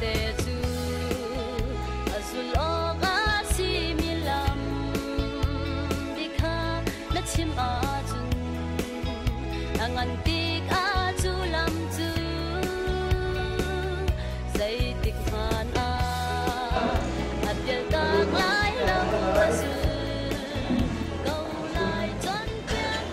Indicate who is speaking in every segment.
Speaker 1: vialte cu a zulh awk a simi lam ti kha na chim ahcun a ngan tikah cu lam cu zeitik hmanh ah a pialtak lai lo a zul ko lai cawnpiak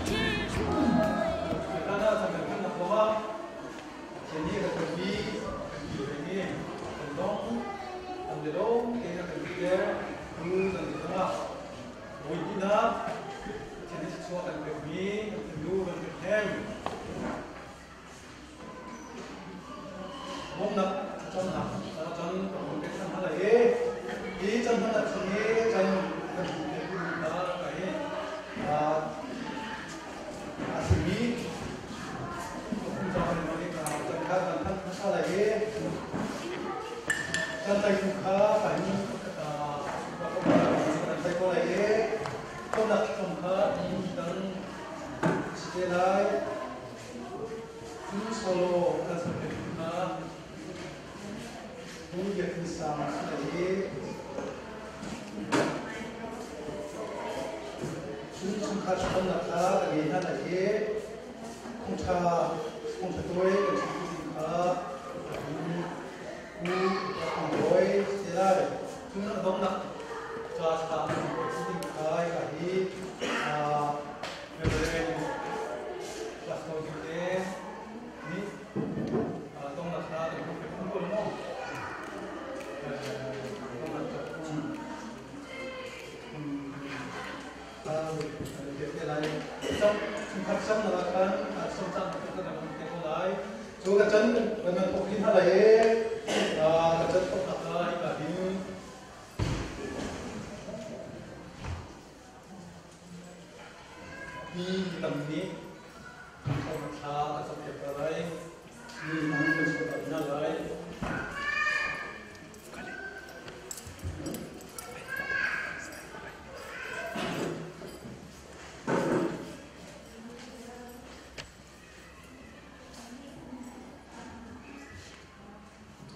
Speaker 1: ṭhihruai.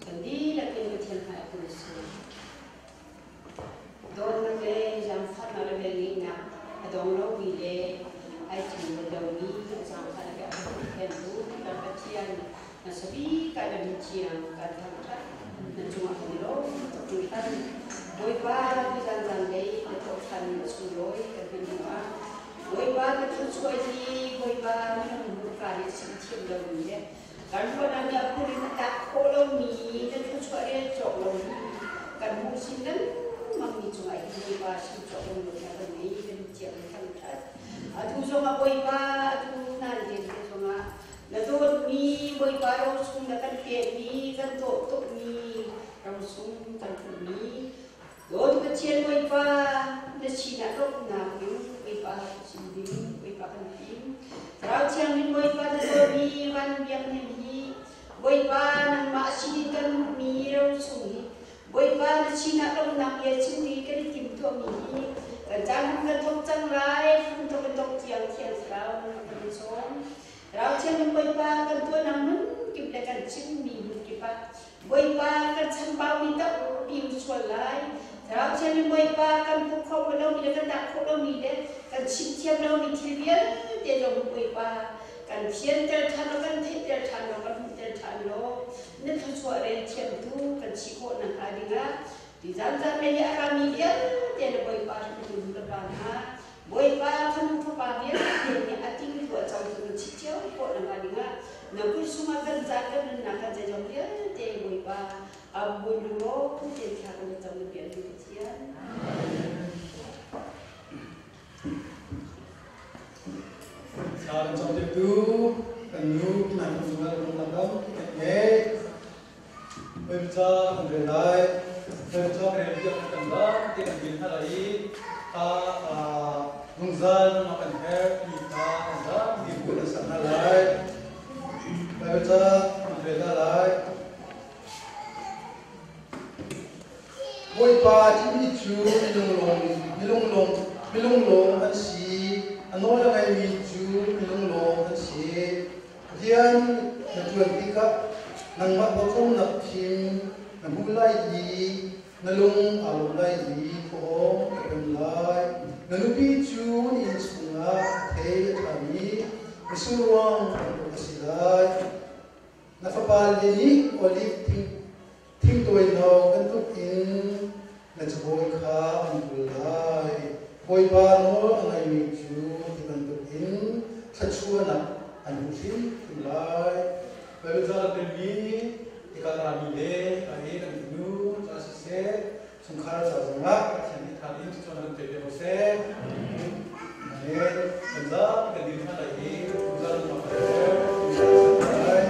Speaker 2: Kan dihlak in Pathian hmai ah kan i sum. Dawtnak le zaangfahnak le velngeihnak a dong lomi le ai thleng bal lomi a zaangfahnak le a Pathian cu kan Pathian hmasa bik ah na min thiang kan thangṭhat na cungah kan i lawm tuk hringhran. Bawipa tuzan zanlei na thawhṭhan na sunglawi kan hman hnu ah Bawipa na thluachuah hi Bawipa minung hmurka nih a chim thiam lomi le Kan ruahnak nih a phun in a tlak khawh lomi na thluachuah rel cawk lomi kan hmuh sin lengmangmi cungah hin Bawipa sin cawk lo na kan ngei kan thiam na thangṭhat. Atu zongah Bawipa atu nan rian te zongah na dawtmi Bawipa rosung na kan pekmi kan dawt tukmi rosung kan hmuhmi Dawt Pathian Bawipa na sinah lawmhnak in Bawipa chim ding Bawipa kan thim. Thlarau Thianghlim Bawipa na dawtmi van biakinn hi Bawipa nangmah sinin kan hmuhmi ro chung hi Bawipa na sinah lawmhnak bia chim ding kan i timhtuahmi hi kan caan kan thawk cang lai hramthawk in thawk tiang Thiang Thlarau na kan sawm. Thlarau Thianghlim Bawipa kan tuahnak hmun kip le kan chimmi hmun kip ah Bawipa kan chanbaumi tampi um sual lai. Thlarau Thianghlim Bawipa kan hmuh khawh lomi le kan dah khawh lomi le kan chim thiam lomi thil vialte zong Bawipa kan thianter ṭhan law kan theihter ṭhan law kan hmuhter ṭhan law na thluachuah rel thiamtu kan si khawh nakhnga dingah tuzan zanlei i a rami vialte le Bawipa hrimtu nu le pa hna Bawipa fanu fapa vialte nih a tingtu a cotu na chit cio khawh nakhnga dingah na kut chungah kan ca kan nunnak kan zeizong vialte Bawipa abuin lungrawng tein thla kan cam na biak mi Pathian.
Speaker 3: Thla kan cam tu kan nu nai kan zungal kan lam kan ngei Bawipa kan rel lai. Bawipa kan rel biak kan lam te kan bil hna lai i ta zungzal na kan herh mi kha kan lam ti bu kan sak hna lai. Bawipa kan rel hna lai. Bawipa timi cu minung lawng an si. A nawl a ngeimi cu minung lawng an si. Rian na ṭuan tikah nangmah pawcawmnak thim na Na hmuh lai i na lung aa lawm lai i khuaawng ka pem lai. Na nupi cu na inn chungah a thei a ṭhami mitsur ruang bantuk a si lai. Na fapale nih oliv thingtuai no bantuk in na cabawi kha an kul lai. Bawipa nawl a ngaimi cu ti bantuk in thluachuahnak an hmu hrimhrim lai.
Speaker 4: Baibal ca kan relmi hika rami le hika i kan nu ca siseh, chungkhar ca zongah Pathian nih tha in thluachuahnak kan pek ve ko seh. Amen. Kan zapi kan dir hna lai i zan kan lai.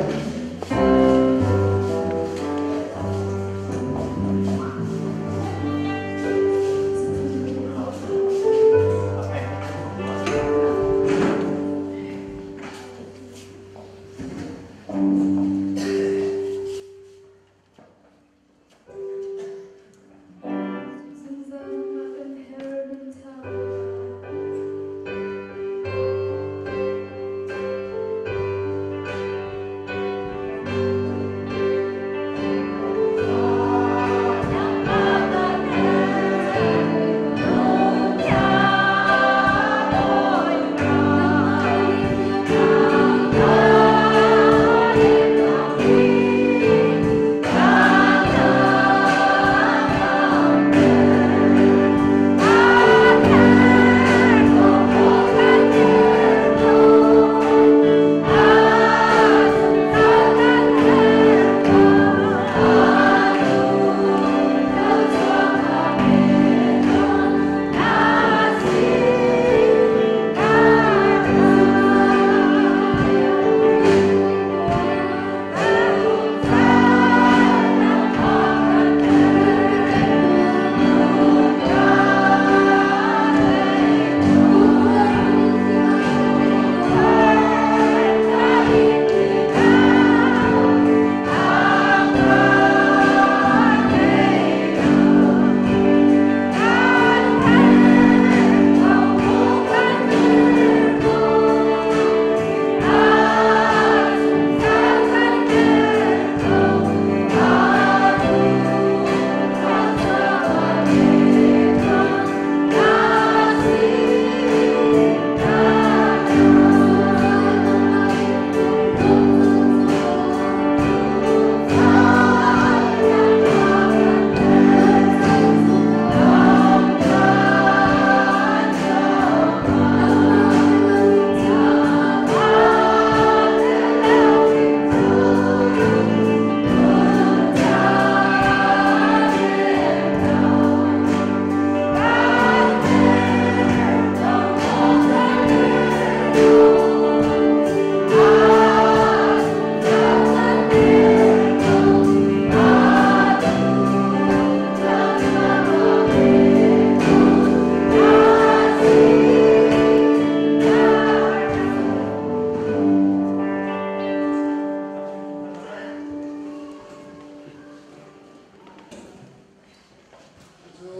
Speaker 4: Cu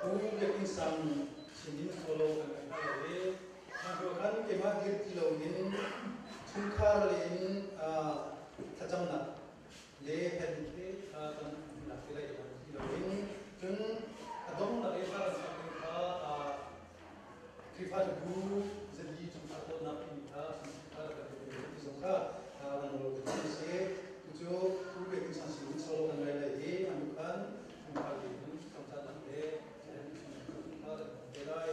Speaker 4: Pu Biakinn Sang sinin solo kan ngai hna lo i hna khan keimah dir ti loin chungkhar le in thlacamnak le hen khi kan lak ti lai ti loin cun a donghnak i thla kan sak ding kha Khrihfabu zali chungkhar dawtnak timi kha kha kan ti zong kha kan lo ti si. Cucu Pu Biakinn Sang sinin solo kan ngai lai i anu khan chungkhar le in thlacamnak le hen kha kan te lai.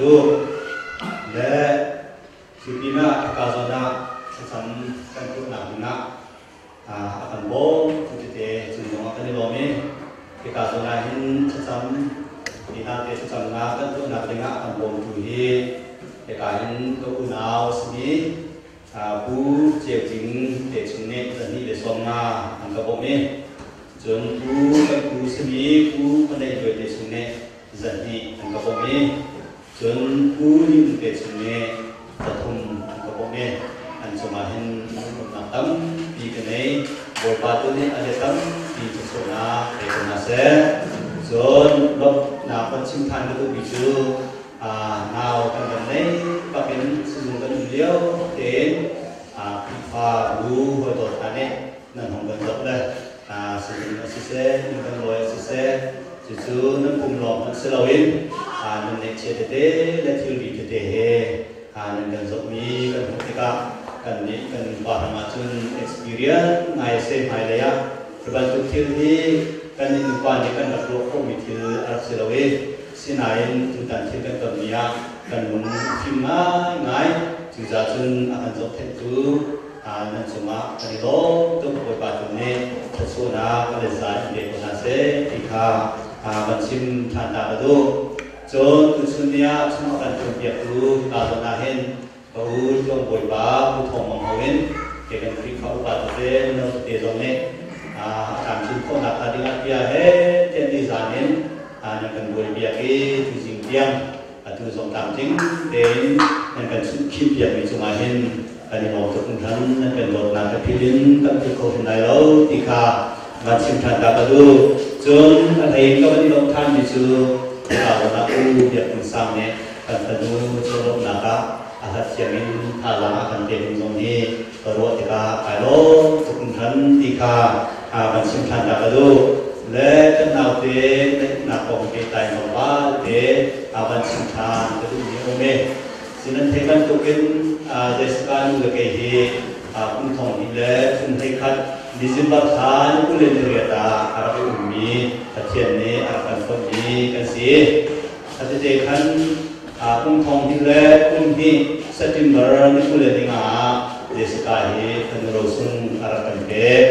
Speaker 5: duh. Le cu pinah hika zawn ah thlacam kan tuahnak dingah a kan bawm tu tete cung zongah kan i lawm i hika zawn ah hin thlacam hi hna te thlacamnak kan tuahnak dingah a kan bawmtu hi hika hin ka unau a simi Pu Ceu Cing te chung nih 250 an ka bawmh i cun Pu kan pu simi Pu Panei Luai te chung nih 200 an ka bawmh i cun Pu Ning te chung nih 300 an ka bawmh i an cungah hin lunglawmhnak tampi ka nei. Bawipa tu nih a let tampi thluachuahnak pe ko hna seh. Cun lawmhnak kan chim ṭhan ka duhmi cu nau kan van nei bakin sizung kan um lio tein Khrihfa bu hawi dawt hna nih nan hong kan zoh le sizung a siseh, inn kan lawi a siseh, cucu nan pum lawng hmanh si loin nan neihchia tete le thilri tete he nan kan zohmi kan hmuh tikah kannih kan pa ram ahcun experience ngai a si. Hmailei ah hi bantuk thil hi kan nupa nih kan rak ruah khawhmi thil a rak si lo i sinain tutan thil kan tonmi ah kan lung a fim ngaingai. Cucaah cun a kan zohkhenhtu nan cungah kan i lawm tuk. Bawipa tu nih thluachuahnak a let za in pe ko hna seh ti kha van chim ṭhan ta ka duh. Cun tuchun ni ah chung a kan cawnpiaktu hika zawn ah hin ka u Tluang Bawipa Pu Thawng Mang ho in ke kan Khrihfa upa tete mino tete zong nih a tlamtlin khawhnak hnga dingah bia he tiah nizan in nan kan buai piak i tuzing tiang atu zong tlamtling tein nan kan chimh piakmi cungah hin kan i lawm tuk hringhran. Nan kan dawtnak ka philh in kan philh kho hrim lai lo ti kha van chim ṭhan ta ka duh. Cun a hlei in ka van i lawmh ṭhanmi cu hika zawn ah U Biak Hmun Sang nih kan fanu cawlawmhnak ah a hlat thiam in thazaang a kan pek ning zong hi ka ruah tikah kai lawm tuk hringhran ti kha van chim ṭhan ta ka duh. Le kan naute neihnak kong pehtlai tlawmpal te van chim ṭhan ka duhmi a um i sinan thei bantukin Jessica nu le kei hi kum 2021 December thla ni 28 ah a rak i ummi Pathian nih a rak kan fonhmi kan si. Khatete khan kum 2003 September ni 25 ah Jessica hi fanu rosung a rak kan pek.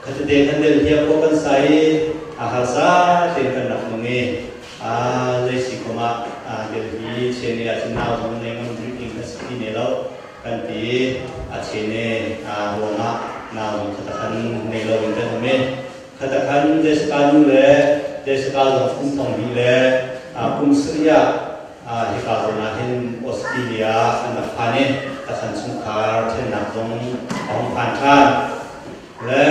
Speaker 5: Khatete khan Delhi ah khua kan sa i a harsa tein kan rak nung i zei si kom ah Delhi Chennai ah cun nau zong nei ngam rih ding kan si ti ne lo kan ti. A chene ruangah nau zong khatakhan nei lo in kan um i khatakhan Jessica nu le Jessica zong kum 2007 ah hika zawn ah hin Australia an rak phan i takhan chungkhar ṭhennak zong a hung phan ṭhan. Le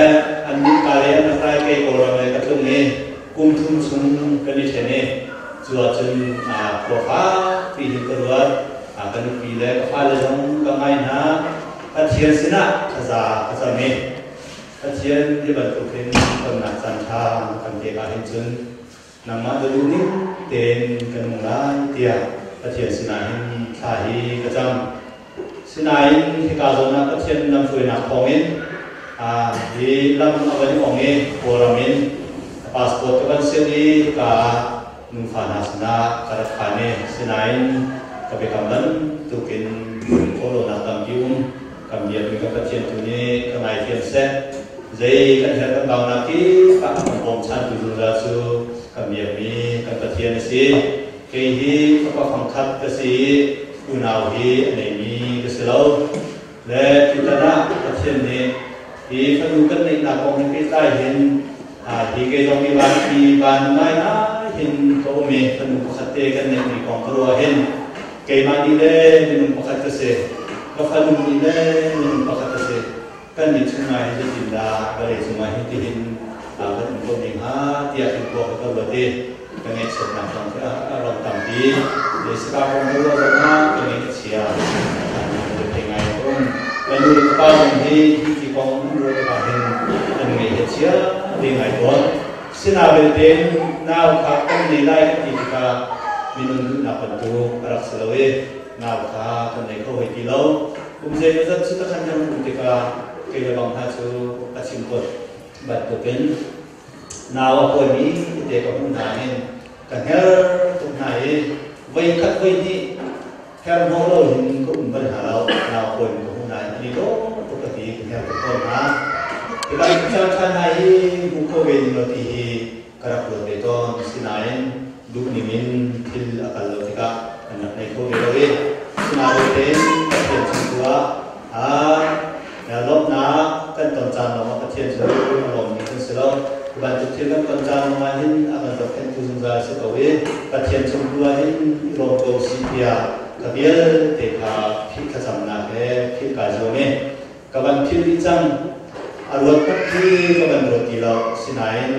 Speaker 5: an nih ka le an rak rai kei Kawlram le ka tlung i kum thum chung kan i ṭhen i cu ahcun khua fakpi hin ka ruat. Ka nupi le ka fale zong ka ngai hna. Pathian sinah thaza ka cam i Pathian hi bantuk hin tonnak caan ṭha kan pek ahhin cun nangmah na duh ning tein ka nung lai tiah Pathian sinah hin thla hi ka cam. Sinain hika zawn ah Pathian lamhruainak thawngin hi lam a van i ong i Kawlram in passport ka van sian i hika ah nufa hna sinah ka rak phan i sinain ka biakam bantukin khawh lonak tampi um. Kan biakmi kan Pathian tu nih ka ngaithiam seh. Zei kan herh kan baunak kip ah a kan bawmchantu zungzal cu kan biakmi kan Pathian a si. Kei hi fapa fangkhat ka si i unau hi a neimi ka si lo. Le tutan ah Pathian nih hi fanu kan neihnak kong he pehtlai hin hi kei zong hi van hi van ngaingai hin ka um i fanu pakhat te kan neihmi kong ka ruah hin keimah nih le minung pakhat ka si, ka fanu nih le minung pakhat ka si, kan nih chung ngai hi zeitindah vawlei cungah hin tihin kan um ko ne hnga tiah kan khua ka ruat i ka ngaihchiatnak zong khi a rak tampi. Jessica kong ka ruah zongah ka ngaih a chia, ka ngai a um. Ka nu le ka pa zong hi hi ti kong an ruah tikah hin an ngaih a chia ve ngai tawn. Sinabelte nau kha kan nei lai kan ti tikah minung duhnak bantuk a rak si lo i nau kha kan nei kho hoi ti lo. Kum zeimawzat cu takhan kan um tikah kei le bang hna cu a chim tawn bantukin nau a pawimi tete ka hmuh hna hin ka hnger tuk hna i voi khat voi hnih Her hnawh lo hin ka um bal hna lo. Nau kawi ka hmu nain an i dawh tuk ka ti ka her tuk tawn hna. Tikah hi caan ṭha hna hi hmu kho ve ning law ti hi ka rak ruat ve tawn. Sinain duhning in thil a kal lo tikah kan rak nei kho ve lo i sinain tein Pathian chung tu ah lawmhnak kan ton caan lawngah Pathian cu a lawmmi kan si lo. Hi bantuk thil kan ton caan lawngah hin a kan zohkhenhtu zungzal a si ko i Pathian chung tu ah hin i lawm ko sih tiah ka vialte kha philh thlacamnak he philh kai zuam i ka van philh dih cang. A ruat hmanh khi ka van ruat ti lo. Sinain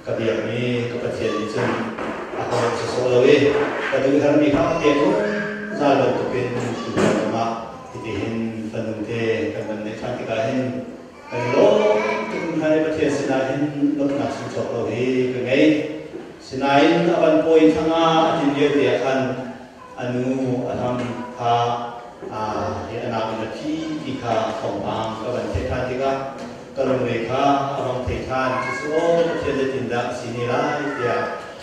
Speaker 5: ka biakmi ka Pathian nih cun a ka bawmh sawsawh lo i ka duhhermi kha a pek zungzal bantukin tutan zongah hitihin fanu te kan van neih ṭhan tikah hin kan i lawm tuk hna i Pathian sinah hin lawmhnak sungchuak lo hi ka ngei. Sinain a van pawi thanga a tin lio te ah khan a nu a hlam kha hi a nau in a thi ti kha thawngpang ka van theih ṭhan tikah ka lungre kha a vang thei ṭhan. Cucu aw Pathian zeitindah a si ne lai tiah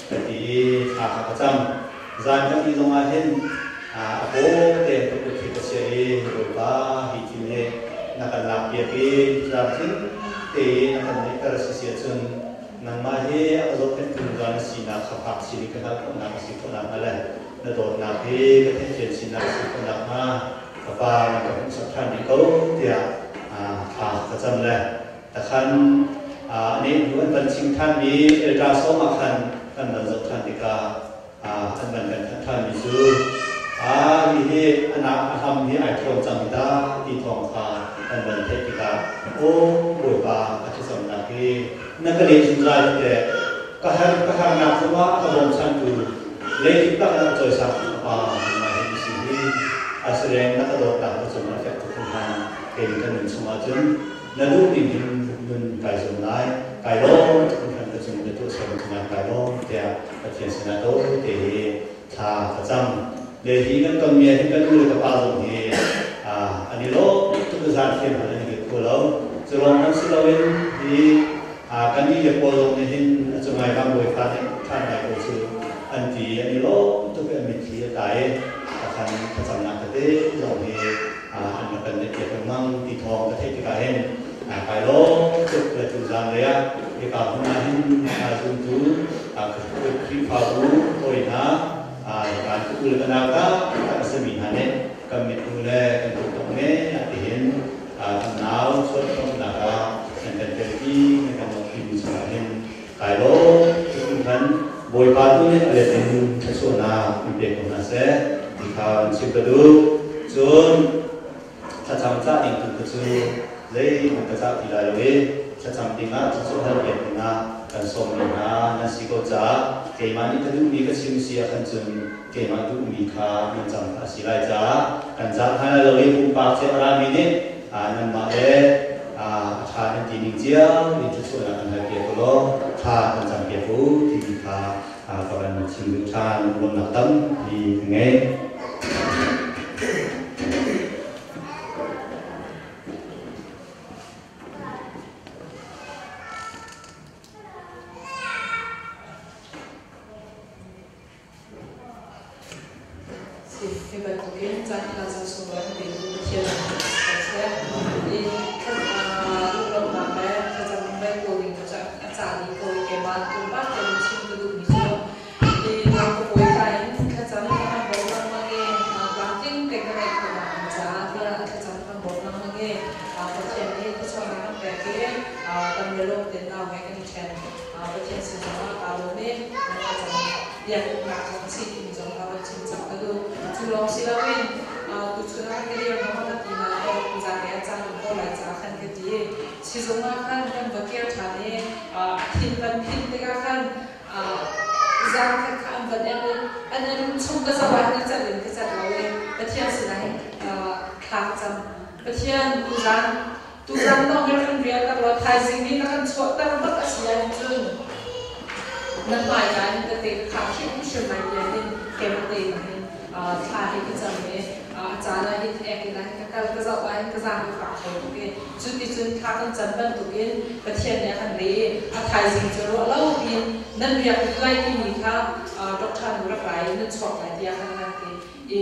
Speaker 5: ka ti i thla kha ka cam. Zan kan ih zongah hin a paw tein ka kut hi ka chiah i Bawipa hi thil hi na kan lakpiak i tlamtling tein na kan ngeihter a si si ahcun nangmah hi a ka zohkhenhtu zungzal na sinak kha fak chin in ka hngalh khawhnak a si khawh nakhnga le na dawtnak hi ka theihthiam sinak a si khawh nakhnga ka Pa na ka hmuhsak ṭhan rih ko tiah thla ka cam le takhan nih hnu an van chim ṭhanmi Elta sawm ah khan kan van zoh ṭhan tikah an van kan thanh ṭhanmi cu hihi a a hlam hi ai ṭhawn cang ta ti thawng kha kan van theih tikah aw Bawipa ka thlacamnak hi na ka leh zungzal hi teh ka har ka harnak zongah a ka bawmchantu leikip tak in a cawisang ka pa nangmah hi na si hi asireng na ka dawtnak na cungah fek tuk hringhran kei ka nun chungah cun na duhning hin nun kai zuam lai kai lawm tuk hringhran ka cung na tuahser cungah kai lawm tiah Pathian sinah to te hi thla ka cam le hi kan tonmi ah hin kan u le ka pa zong hi an i lawm tuk zan thiam hmanh an i kho lo cu lawng hmanh si loin hi kan i le pawl zong nih hin a cungai rambawi fa nih ṭhan ngai ko cu an ti an i lawm tuk i an mitthli a tla i takhan thlacamnak tete zong hi an rak kan neih piak lengmang ti thawng ka theih tikah hin kai lawm tuk le tu zan lei ah hika hmun ah hin zumtu Khrihfabu hawi hna kan ka u le ka nau ta a simi hna nih kan mithmuh le kan kutdong men ah tihin kan nau chuahthawmnak ah nan kan telpi nan kan lawmhpi chungah hin kai lawm tuk khan Bawipa tu nih a let in thluachuahnak in pe ko hna seh ti kha an chim ka duh. Cun thlacam cah ding tu kha cu zeihmanh ka cah ti lai lo i thlacam dingah thluachuah hal pek dingah kan sawmmi hna nan si ko caah keimah nih ka duhmi ka chim si ah khan cun keimah duhmi kha nan cam kha a si lai caah kan zaat hna lai lo i pumpak cio a rami nih nanmah le a ṭha nan ti ning cio in thluachuahnak kan halpiak u law ṭha kan campiak u timi kha ka van chim duh ṭhan lawmnak tampi ka ngei.
Speaker 6: Hi bantukin caanṭha caan sunglawi kan petu Pathian si ko seh. I lunglawmhnak le thlacam vai ko ding cu a cah dih ko i keimah pumpak tein chim ka duhmi cu hi ka pawi ka in thlacam ka kan bawm lengmang i tlamtling te ka ngeih khawhnak ding caah tiah thlacam kan bawm lengmang i Pathian nih thluachuahnak kan pek i dam le lawm tein nau he kan i ṭhen. Pathian sin zongah kaa lawm i nan thlacam biaknak zong a si timi zong kha van chim cang ka duh. Cu lawng si loin tuchun ah ka dir hna ka ti na aw tuzaan ah caan um ko lai caah khan ka ti. Sizung ah khan kan va kir ṭhan i thin van phin tikah khan zaan khat kha an van en i an an chung ka zoh ah hin a cat in ka cat lo i Pathian sinah hin thla ka cam. Pathian tuzaan Tuzaan lawng hi rak in rial law thaizing nih na kan chuahter bak a si ahcun na hmaika in ka te ka khak hrimhrim lai tiah hin keimah tein hin thla hi ka cam i a caan ah hin ek in ah hin ka kal ka zoh ah hin ka zaang ka fak kho tuk i cuticun thla kan cam bantukin Pathian nih a kan leh i a thaizing cu ruah lo piin nan riak duh lai timi kha doctor nu rak ra i nan chuak lai tiah khan a kan ti i.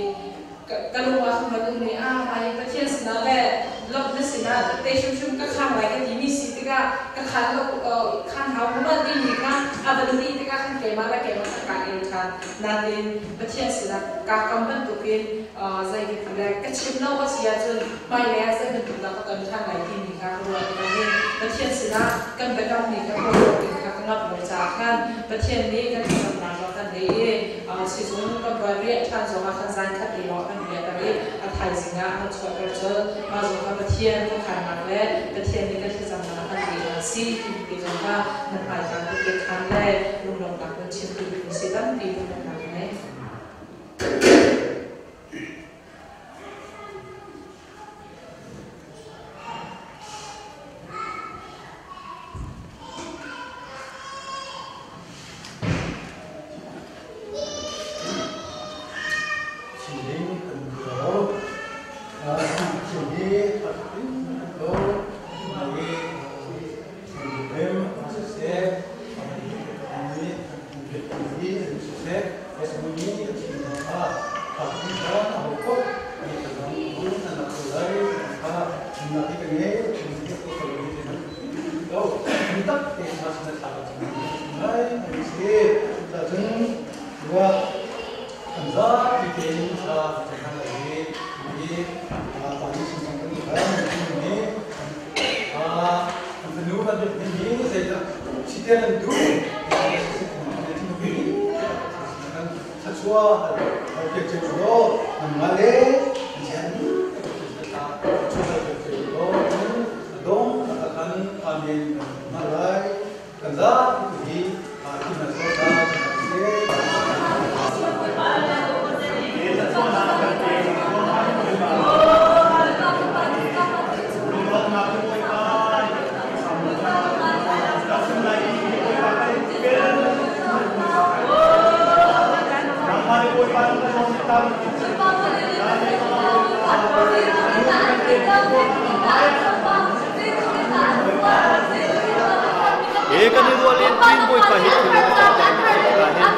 Speaker 6: Ka lung ah khan van um i ah mai Pathian sinah le lawmh na sinah te hrimhrim ka khang lai ka timi si tikah ka khan lo khan hau ma timi kha a van ti tikah khan keimah le keimah ka kaa el ṭhan. Nain Pathian sinah kaa kam bantukin zei ka ti le ka chim lo a si ahcun hmailei ah zei bantuk dah ka ton ṭhan lai timi kha ka ruah tikah hin Pathian sinah kan biakammi kha tuah lo ding kha ka ngamh lo caah khan Pathian nih kan thlacamnak zong kan leh i sizung kan van riah ṭhan zongah khan zan khat te lawng kan riahter i a thaizing ah kan chuahter colh. Mah zong kha Pathian khuakhannak le Pathian nih kan thlacamnak kan lehnak a si timi te zong kha na hmaika kut khan le lunglawmhnak kan chim duhmi si tampi lunglawmhnak ngei.
Speaker 3: Chimding kan ti lo. Chim hi a tuk in ko. Mai rem siseh, hi siseh, SBB a chim hna kha thakpi kha a ho kop ni ka zong an rak ko lai kha na hi ka nge chim hi ko ko ni te lo ni tak te ma sin tha ka chim lai an si ta cun wa kan za ti te in sa ka han lai hi hi a pa ni sin kan ni kha ni a an fanu kan ni ni zei dah sitian an du Thluachuah hal piak cio law nangmah le Pathian thluachuah hal piak cio law a dong a kan amen kan hna lai kan zapi tu hi ti hna sawh ta
Speaker 7: He kan i rual in tin Bawipa hi thil a kan ter mi si tikah hin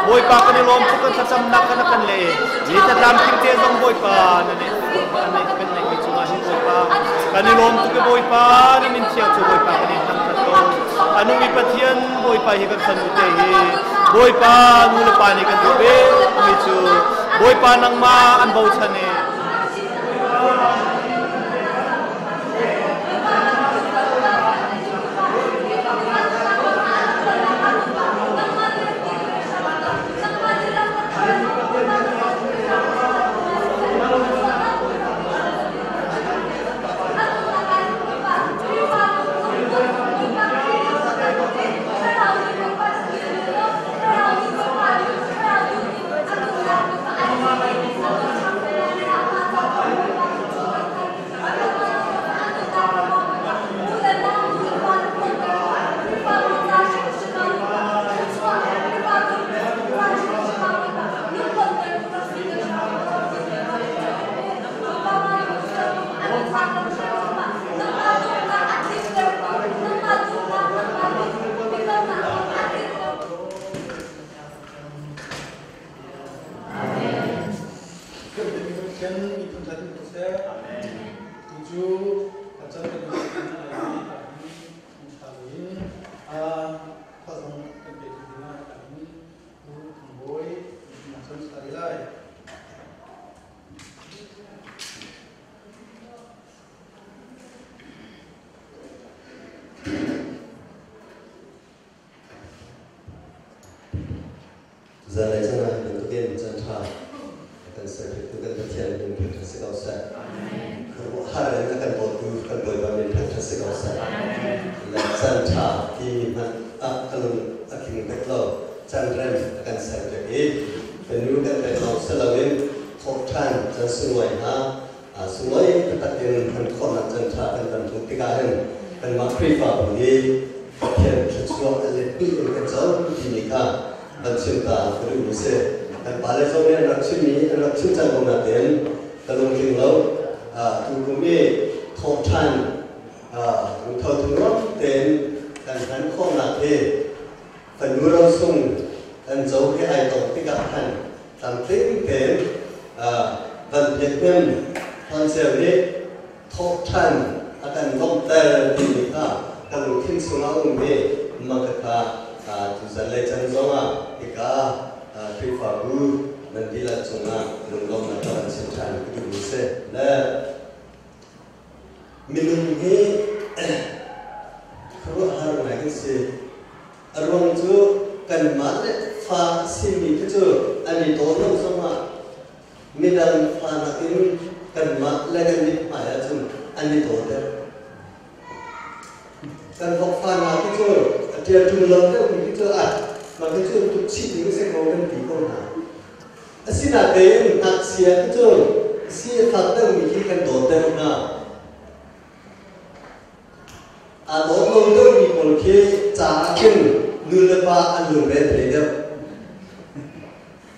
Speaker 7: Bawipa kan i lawm tuk kan thlacamnak kan kan le ni tlatlam king te zong Bawipa na ne kan neih mi cungah hin Bawipa kan i lawm tuk i Bawipa na min thiang cu Bawipa kan in thangthat ko a nung i Pathian Bawipa hi kan fanu te hi Bawipa nu le pa nih kan duh ve mi cu Bawipa nangmah an bochan i
Speaker 3: Pathian miphun hna tin seh. Tu cu kan chan kan in thazang kan pe tu dingah kan Pu Thang Bawi na chan sari lai.
Speaker 8: Zanlei caan ah bantukin caan ṭha kan serpiaktu kan Pathian min thangṭhat si ko seh. Khuaruahhar in a kan dawtu kan Bawipa min thangṭhat si ko seh. Le caan ṭha timi hmanh ah ka lung a tling bek lo. Caan rem a kan serpiak i fanu kan pek lawng si loin thawhṭhan caan sunglawi hna sunglawi taktak in hman khawhnak caan ṭha kan van hmuh tikah hin kanmah Khrihfabu hi Pathian thluachuah a letpi in kan co timi kha van chim ta ka duhmi si. Kan pale zong nih an rak chimmi an rak chim cang ko nain ka lungtling lo. Tu kum i thawhṭhan lungtho thinruam tein kan hman khawhnak hi fanu rosung kan co he ai tong tikah khan tlamtling tein Van Biak Hnem Hlawn Ceu nih thawhṭhan a kan lawmhter timi kha ka lungthin chungah a um i mah khakha tuzan lei can zongah hika Khrihfabu nan dihlak cungah lunglawmhnak ka van chim ṭhan ka duhmi si. Le minung hi khuaruahhar ngai kan si. A ruang cu kanmah le fa a simi khi cu an i daw lo zongah midang fa nakin kanmah le kan mithmai ahcun an i daw deuh. Kan vok fa hna khi cu a ṭialṭum lo deuhmi khi cu ah mah khi cu tuk chih ding a si ko kan ti ko hna. Asinain ngakchia khi cu si a fak deuhmi khi kan dawt deuh hna. Aa dawt lo deuhmi pawl khi ca ah khin nu le pa an lungre thei deuh.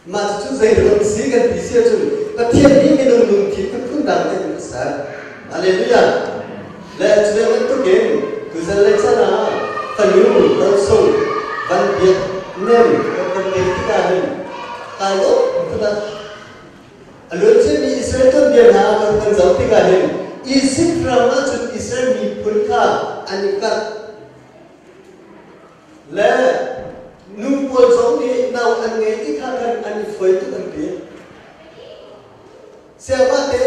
Speaker 8: Mah cucu zeiruang si kan ti si ahcun Pathian nih minung lungthin kha phundang tein a ser. Hallelujah! Le cu bantukin tuzan le chan ah fanu rosung van biak nem kan kan ngeih tikah hin kai lawm taktak. A luanciami Israel tuanbia hna kan kan zoh tikah hin Izipt ram ah cun Israel miphun kha an i karh. Le nu pawl zong nih nau an ngei ti kha khan an i fawi tuk an ti. Siangmah te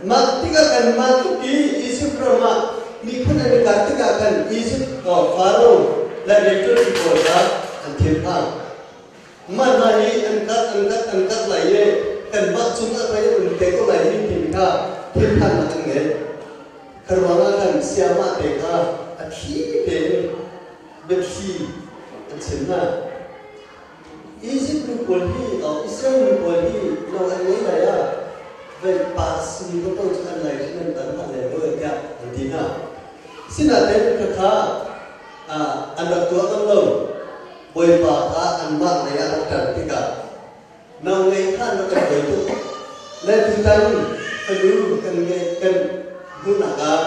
Speaker 8: mah tikah kan mah tuk i Izipt ram ah miphun an i karh tikah khan Izipt Faro le rianṭuantu pawl kha an thinphang. Mah hna hi an karh an karh an karh lai i kanmah cungah pei an um te ko lai hi timi kha thinphannak an ngei. Kha ruangah khan sayamah te kha a thli tein biathli an chim hna. Izipt nu pawl hi Israel nu pawl hi lo an ngei lai ah vei pa simi paoh cu an lai hrim an tan hna leng lo tiah an ti hna. Sinain khakha an rak tuah ngam lo. Bawipa kha anmah lei ah rak ṭan tikah nang ngei kha na kan voi tuk. Le tutan fanu kan ngeih kan hmuhnak ah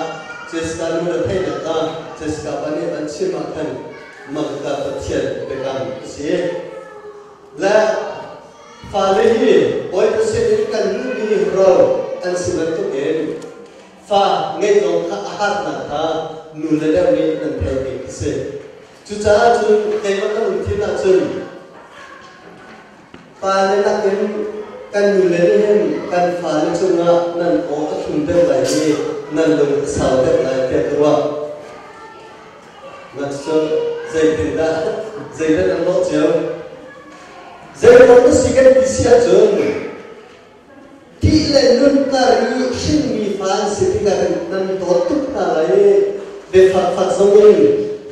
Speaker 8: Jessica nu na theihnak ah Jessica pa nih an chim ah khan mangka Pathian biakam a si. Le fale hi Bawipa sin in kan hmuhmi ro an si bantukin fa ngeih zong kha a harnak kha nu le deuh nih nan theih bik a si. Cucaah cun keimah ka lungthin ahcun pale nakin kan nule nih hin kan fale cungah nan aw a thlum deuh lai i nan lung a sau deuh lai tiah ka ruah. Mah cu zeitindah zeidah nan lawh cio? Zeiruang na si kan ti si ahcun Ti le nun kar i hrinmi fa an si tikah nan dawt tuk hna lai i biafakfak zong in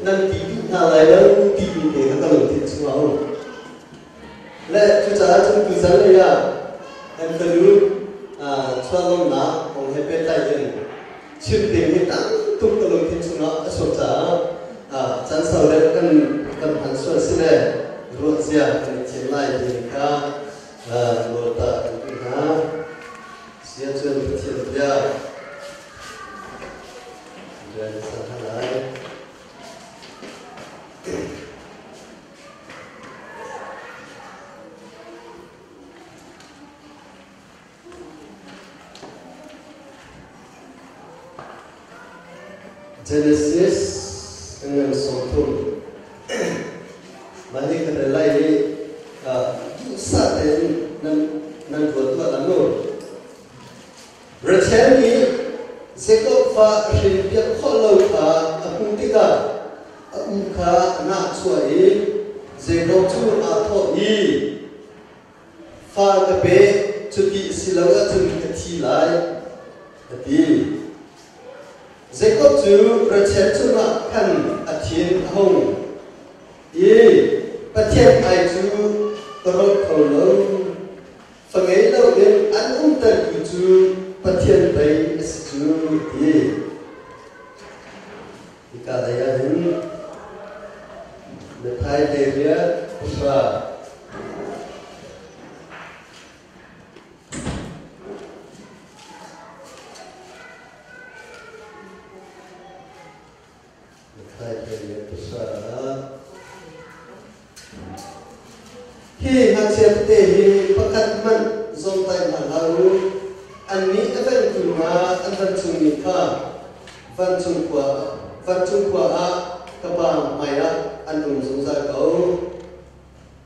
Speaker 8: nan ti duh hna lai lo timi te kha ka lungthin chungah a um. Le cucaah cun tuzan lei ah kan fanu chuahlawmnak kong he pehtlai in chim ding hi tam tuk ka lungthin chungah a chuak caah caan sau deuh kan kan hman sual si le ruah zia kan i thiam lai timi kha Lawta kan ti hna. Siacun Pathian bia rian san hna lai. Genesis ngan 30. Mah hi ka rel lai i duhsah tein nan nan ruat tuah lan u. Rachel nih Jacob fa a hrinpiak khawh lo kha a hmuh tikah a u kha a nahchuah i Jacob cu aa thawh i fa ka pe, cuti si lo ahcun ka thi lai, a ti. Jakob cu Rachel cungah khan a thin a hung i Pathian ai cu ka rolh kho lo. Fa ngei loin an umtertu cu Pathian pei a si cu, a ti. Hika lei ah hin Matthai 8 pahra Matthai 8 Hi ngakchia tete hi pakhat hmanh zawmtaih hna hlah u. kha vancung khua vancung khua ah ka Pa hmaiah an um zungzal ko.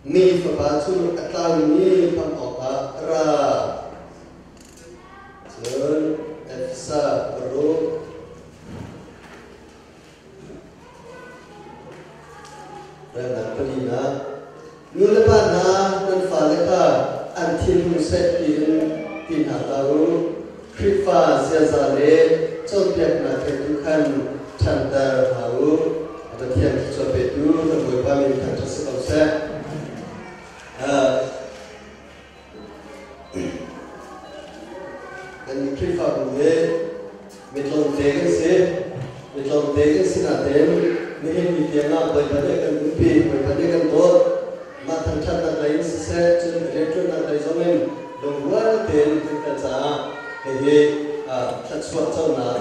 Speaker 8: Mi Fapa cu a tlaumi khamh awkah a ra. Cun Efesa paruk. Relnak palinak. Nu le pa hna nan fale kha an thinhung seh tiin ti hna hlah u. Khrihfa ziaza le cawnpiaknak he tu khan ṭhanter hna u. Pathian thluachuah petu kan Bawipa min thangṭhat si ko seh. Kan Khrihfabu hi mitlawmte kan si. Mitlawmte kan si nain nihin ni tiang ah Bawipa nih kan umpi, Bawipa nih kan dawt. Mah thangṭhatnak lei in siseh, cun rianṭuannak lei zong in lungrual tein kan kal caah hihi thluachuah conak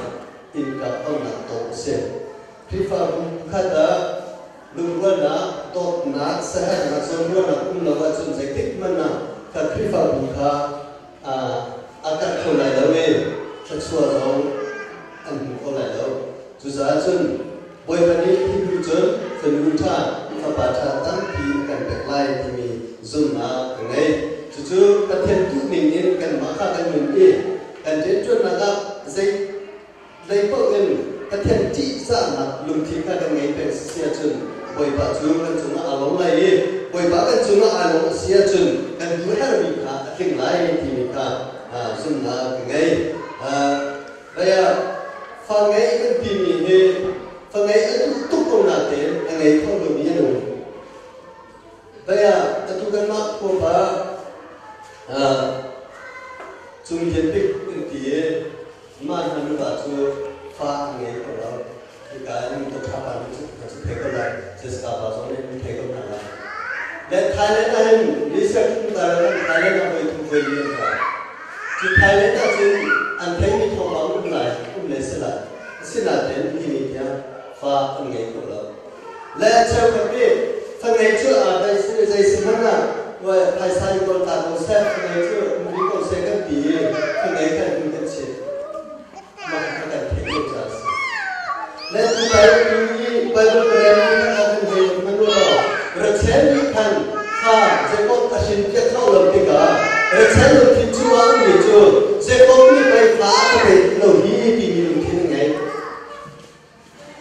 Speaker 8: innka onnak dawh a si. Khrihfabu pakhat ah lungrualnak, dawtnak, saherhnak, zawnruahnak um lo ahcun zeitik hmanh ah kan Khrihfabu kha a karh kho lai lo i thluachuah zong an hmu kho lai lo. Cucaah cun Bawipa nih hi hnu cun fanu ṭha, fapa ṭha tampi a kan pek lai timi zumhnak ka ngei. Cucu Pathian duhning in kanmah kha kan nun i kan rianṭuannak ah zei lei paoh in Pathian ṭihzahnak lungthin kha kan ngei peng si ahcun Bawipa cu kan cungah aa lawm lai i Bawipa kan cungah aa lawm a si ahcun kan duh herhmi kha a tling lai timi kha zumhnak ka ngei. Baya fa ngei kan timi hi fa ngei a duh tuk ko natein a ngei kho lomi an um. Baya atu kanmah khuapa Cung Lian Bik kan ti i Mah hna nuva cu fa an ngei kho lo. Hika in Dr. Pa nih cu ka cu thei ko lai. Jessica pa zong nih thei ko hna lai. Le Thailand ah hin Lisa tar kan Thailand ah voi thum voi li an ra. Cu Thailand ah cun an theimi thawngpang um lai um le si lai. Asinain hi ni tiang fa an ngei kho lo. Le cheukhat nih fa ngei cu aa dai si zei si hmanh ah phaisa in kawl ta ko seh, fa ngei cu um rih ko seh kan ti i fa ngei kan hun kan chim. Mah kha kan theih lo caah a si. Le tu Bible i Bible ka rel mi kha kan hei hman u law Rachel nih khan fa Jacob a hrin piak kho lo tikah Rachel lungthin chungah ummi cu Jacob nih pei fa a ka pe lo hi timi lungthin a ngei.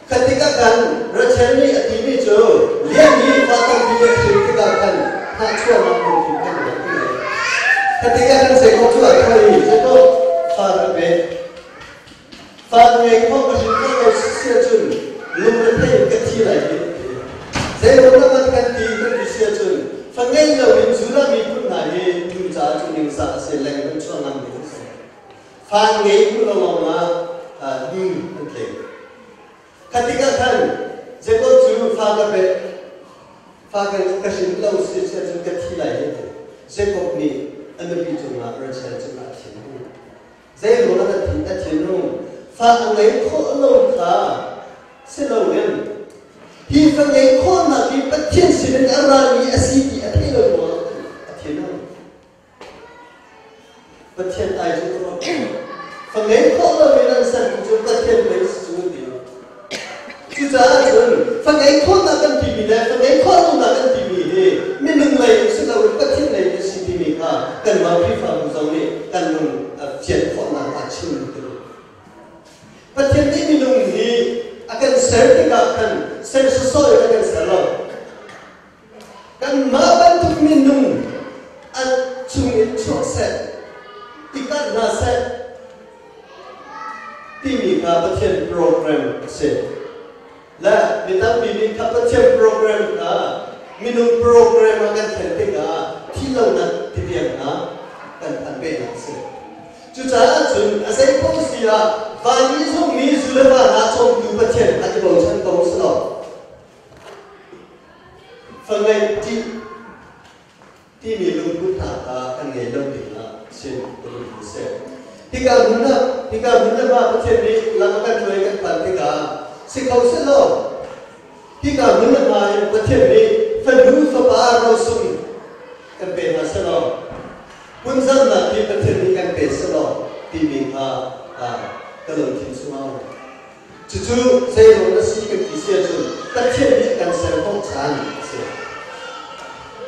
Speaker 8: Kha tikah khan Rachel nih a timi cu Leah nih fa tampi a hrin tikah khan hnahchuahnak lungthin kan rak ngei. Kha tikah khan Jacob cu a tho i Jacob fa rak pe. Fa ngei kho ka hrin khawh lo si ahcun lungrethei in ka thi lai ti a ti. Zeiruang ah kan ti kan ti si ahcun fa ngei loin Judah miphun hna hi nu caah cu ningzah a si leng an chuah ngam ding a si. Fa ngei bu lo lawngah nu an tling. Kha tikah khan Jacob cu fa ka pek, fa ka ka hrin lo si cun ka thi lai hei ti. Jacob nih a nupi cungah Rachel cungah a thin hung. Zei ruangah a thin a thin hung? Fa a ngei khawh lo kha si loin hi fa ngei khawhnak hi Pathian sinin a rami a si ti a theih lo ruangah a thin hung. Pathian ai cu ka ruat. Fa ngei khawh loin an sertu cu Pathian mei si cu ti. Cucaah cun fa ngei khawhnak kan timi le fa ngei khawh lonak kan timi hi minung lei in si loin Pathian lei in a si timi kha kanmah Khrihfabu zong nih kan lung a fian khawhnak aa chim ti. Pathian nih minung hi a kan ser tikah khan ser sawsawh in a kan ser lo. Kanmah bantuk minung an chungin chuak seh, i kanh hna seh timi kha Pathian program a si. Le mi tampi nih kha Pathian program kha minung program ah kan thlen tikah thihlonak titiang hna kan phan pehnak a si. Cucaah cun a zei paoh si ah van i zummi zu le va hna cawmtu Pathian kha i bochan ko u law Fangeih ṭih timi lungput hna kha kan ngei lo dingah sin ka duh a si. Hika hmun ah hika hmun le hma Pathian nih lam a kan hruai kan phan tikah si kho sehlaw hika hmun le hma in Pathian nih fanu fapa rosung kan pe hna sehlaw phunzamnak hi Pathian nih kan pe sehlaw timi kha Ka lungthin chungah um. Cucu zeiruang na si kan ti si ahcun Pathian nih kan ser khawh caan a si.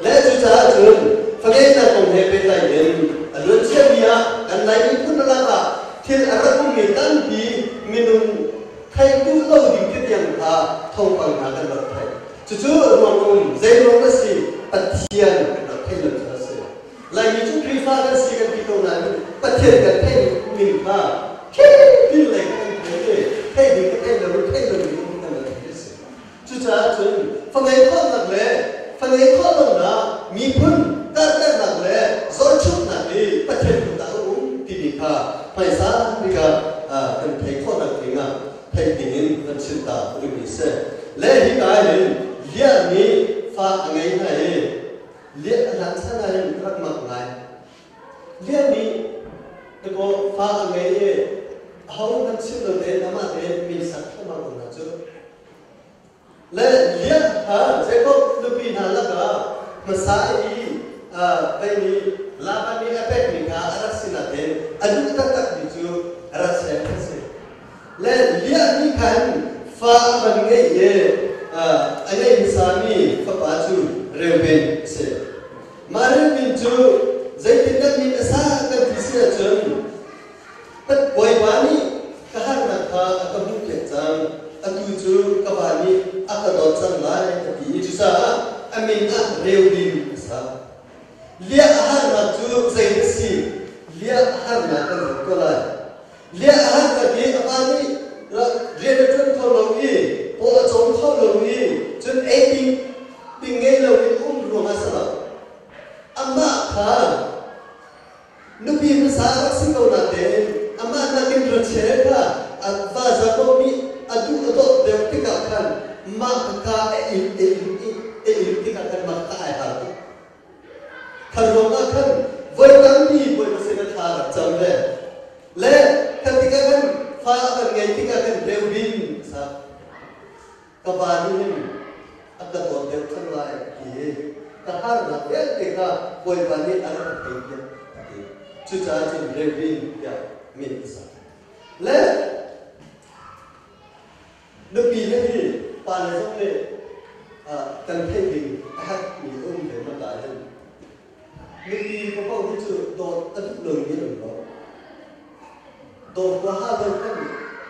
Speaker 8: Le cucaah cun fangeinak kong he pehtlai in a luan ciami ah kan Lai miphun lak ah thil a rak ummi tampi minung theih duh lo ding ti tiang kha thawngpang hna kan rak theih. Cucu ruang um zeiruang na si Pathian kan rak theih lo cu a si. Laimi cu Khrihfa kan si kan ti ko nain Pathian kan theih ning kha thil lei kan theih i theih ding ka theih lo theih lo ding kan rak theih a si. Cucaah cun fangei khawhnak le fangei khawh lonak miphun karhternak le zorchuknak hi Pathian kut ah a um timi kha hmaisa bik ah kan theih khawhnak ding ah theih ding in kan chim ta rihmi si. Le hika hin Liah nih fa a ngei hna i Liah a hlan chan ah hin rak mak ngai. Liah nih takaw fa a ngei i aho hmanh chim lo tein amah tein min sak thluahmah ko hna cu. Le Liah kha Jacob nupi hna lakah hmasa i vei nih Laban nih a pekmi kha a rak si nain a duh taktakmi cu Rachel a si. Le Liah nih khan fa a van ngeih i a ngei hmasami fapa cu Reuben a si. Mah Reuben cu zeitindah min a sa kan ti si ahcun Bawipa nih ka harnak kha a ka hmuhpiak cang, atu cu ka va nih a ka dawt cang lai a ti i cucaah a min ah Reuben a sa. Liah a harnak cu zei a si? Liah a harnak kan ruat ko lai. Liah a harnak i a pa nih rian a ṭuan kho lo i paw a cawm kho lo i cun ei ding ding ngei loin um ruangah si lo. Amah kha nupi hmasa a rak si ko natein amah nakin Rachel kha a va Jakob nih a duh a dawt deuh tikah khan mah kha a in a in a in tikah khan mah kha ai har tuk. Kha ruangah khan voi tampi Bawipa sin a thla rak cam ve. Le kha tikah khan fa a kan ngei tikah khan Reuben a sak. Ka pa nih hin a ka dawt deuh cang lai ti hi ka harnak vialte kha Bawipa nih a rak ka theihpiak a ti. Cucaah cun Reuben tiah min a sak. Le nupi le hi pa le zong nih kan theih ding a herhmi a um ve hmasa hin nupi paoh hi cu dawt a duh lomi an um lo. Dawt huaha lo khan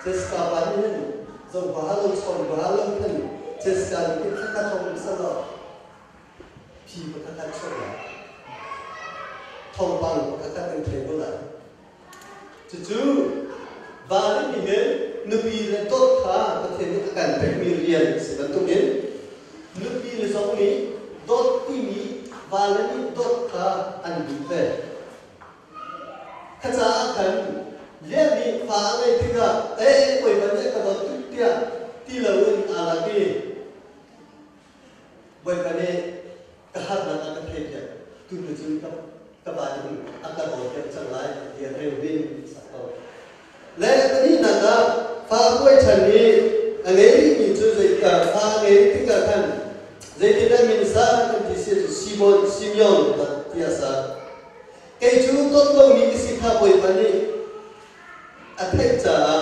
Speaker 8: Jessica pa nih hin zo huaha lo chawn huaha lo khan Jessica nih hin thla thong selaw phi pakhat khat chuak lai. Thawngpang pakhat khat kan thei ko lai. Cucu va le nih hin nupi le dawt kha Pathian nih a kan pekmi rian a si bantukin nupi le zong nih dawt timi va le nih dawt kha an duh ve. Kha caah khan Leah nih fa a ngeih tikah ee Bawipa nih a ka dawt tuk tiah ti loin aa lak i Bawipa nih ka harnak a ka theihpiak tu nu cun ka ka pa nih a ka dawt cang lai tiah Reuben sak ko. Le pahnihnak ah fa puai ṭhan i a ngei rihmi cu zei fa a ngei tikah khan zeitindah min sa kan ti si cu Simon Simeon tiah a sak. Kei cu dawt lomi ka si kha Bawipa nih a theih caah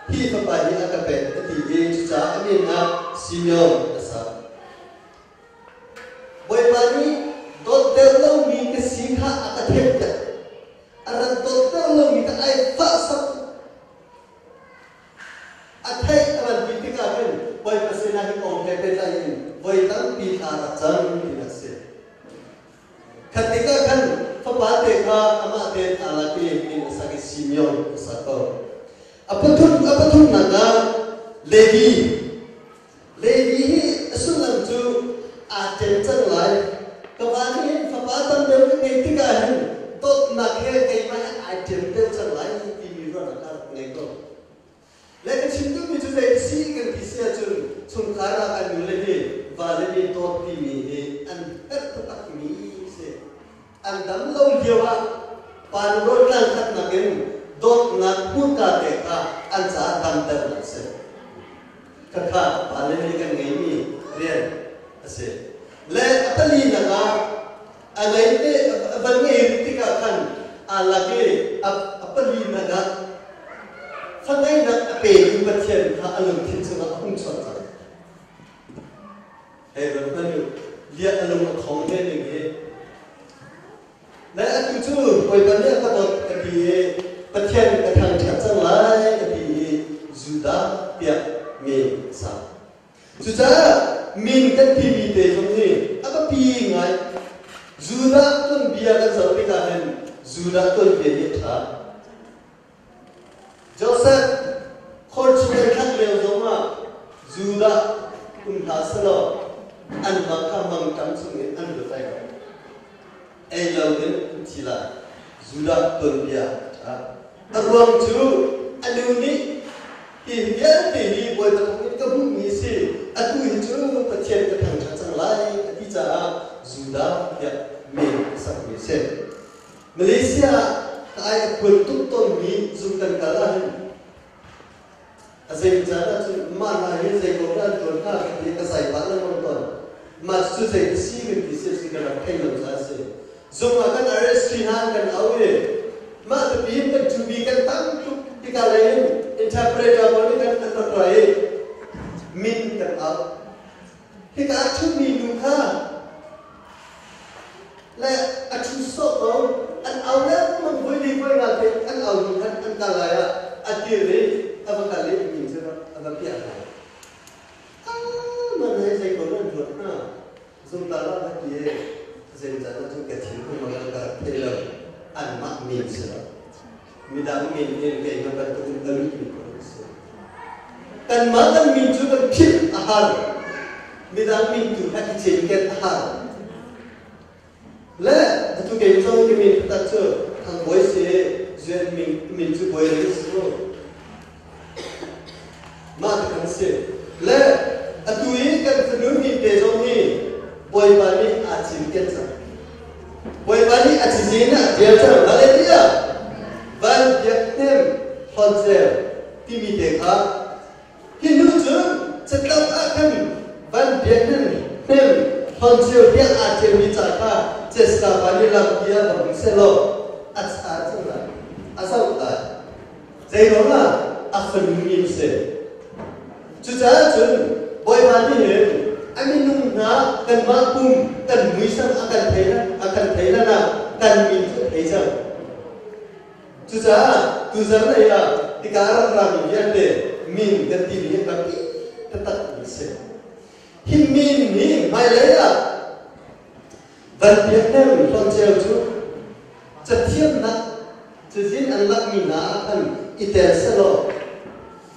Speaker 8: hi fapa hi a ka pek a ti i cucaah a min ah Simeon a sak. Bawipa nih dawtter lomi ka si kha a ka theihpiak. A rak dawtter lomi kha ai fahsak. A theih a van ti tikah khin Bawipa sinah hi kong he pehtlai in voi tampi thla rak cam ti a si. Khat tikah khan fapa te kha amah tein aa lak i min a sak i Simeon a sak ko. A pathum a pathumnak ah Levi. Levi hi a sullam cu aa ṭem cang lai. Ka va nih hin fapa tam deuh ka ngei tikah hin dawtnak he keimah he ai ṭem deuh cang lai timi ruahnak ka rak ngei ko. Le ka chim duhmi cu zei si kan ti si ahcun chungkhar ah kan nule hi vale nih dawt timi hi an herh taktakmi si. An dam lo lio ah pa nu rawl tlang khatnak in dawtnak hmurka te kha an caah damternak a si. Khakha pale nih kan ngeimi rian a si. Le a palinak ah a ngei te a van ngei rih tikah khan aa lak i a palinak ah Fangeihnak a petu Pathian kha a lungthin chungah a hung chuak cang. Hei ruat hmanh u, liah a lung a thong ve ning hi. Le atu cu Bawipa nih a ka dawt ka ti i Pathian ka thangṭhat cang lai ka ti i Judah tiah min a sak. Cucaah min kan timi te zong hi a biapi ngai. Judah tuanbia kan zoh tikah hin Judah tuanbia hi a ṭha. Joseph khor chung an thlak lio zongah Judah um hna selaw anmah kha mangṭam chungin an lut lai lo. Ei loin an thi lai. Judah tuanbia a ṭha. A ruang cu a nu nih hi vialte hi Bawipa thawngin ka hmuhmi a si. Atu hi cu Pathian ka thangṭhat cang lai a ti caah Judah tiah min a sakmi a si. Malaysia ah ka ai a khual tuk tawnmi zung kan kal ahhin a zei caan ahcun mah hna hi zei ko dah an tuan hnga ka ti ka zai pah lengmang tawn. Mah cu zei ka si kan ti si ka rak thei lo caah a si. Zung ah kan RSP hna an kan auh i mah tapi in kan ṭubi kan tam tuk tikah lei in interpreter pawl nih kan an rak ra i min kan auh. Hika a ṭhumi nu kha le a ṭhu sawh ko an au lengmang voi li voi nga te an au hnu khan an kal lai ah a dir i a va kal i min cu a va piah hna. Ah, man hei zei ko nan ruat hna. Zungtal ah ka ti i zeicah cun ka thin hung mang ka rak thei lo. Anmah min si lo. Midang min in keimah bantukin a lutmi ko an si. Kanmah kan min cu kan philh a har. Midang min tu kha i cinken a har. Le atu kei zong ka min taktak cu Thang Bawi si Zuen min min cu Bawi Ri si mu. Mah ti kan si. Le atu i kan fanu min te zong hi Bawipa nih aa cinken cang. Bawipa nih a cizin ah a ṭial cang. Hallelujah! Van biak hnem hlawn ceu timi te kha hi nu cu catlap ah khan van biak hnem hnem hlawn ceu tiah aa ṭialmi ca kha Jessica pa nih lampi ah va hmu sehlaw a cha cang lai. A zoh lai. Zeiruangah a fanu mi an si. Cucaah cun Bawipa nih hin a minung hna kanmah pum kan muisam a kan thei a kan thei hlan ah kan min cu a thei cang. Cucaah tuzan lei ah hika a rak rami vialte min kan timi hi tampi taktak an si. Hi min hi hmailei ah van biaknem hlawn-ceu cu cathiamnak cazin an lakmi hna ah khan i tel selaw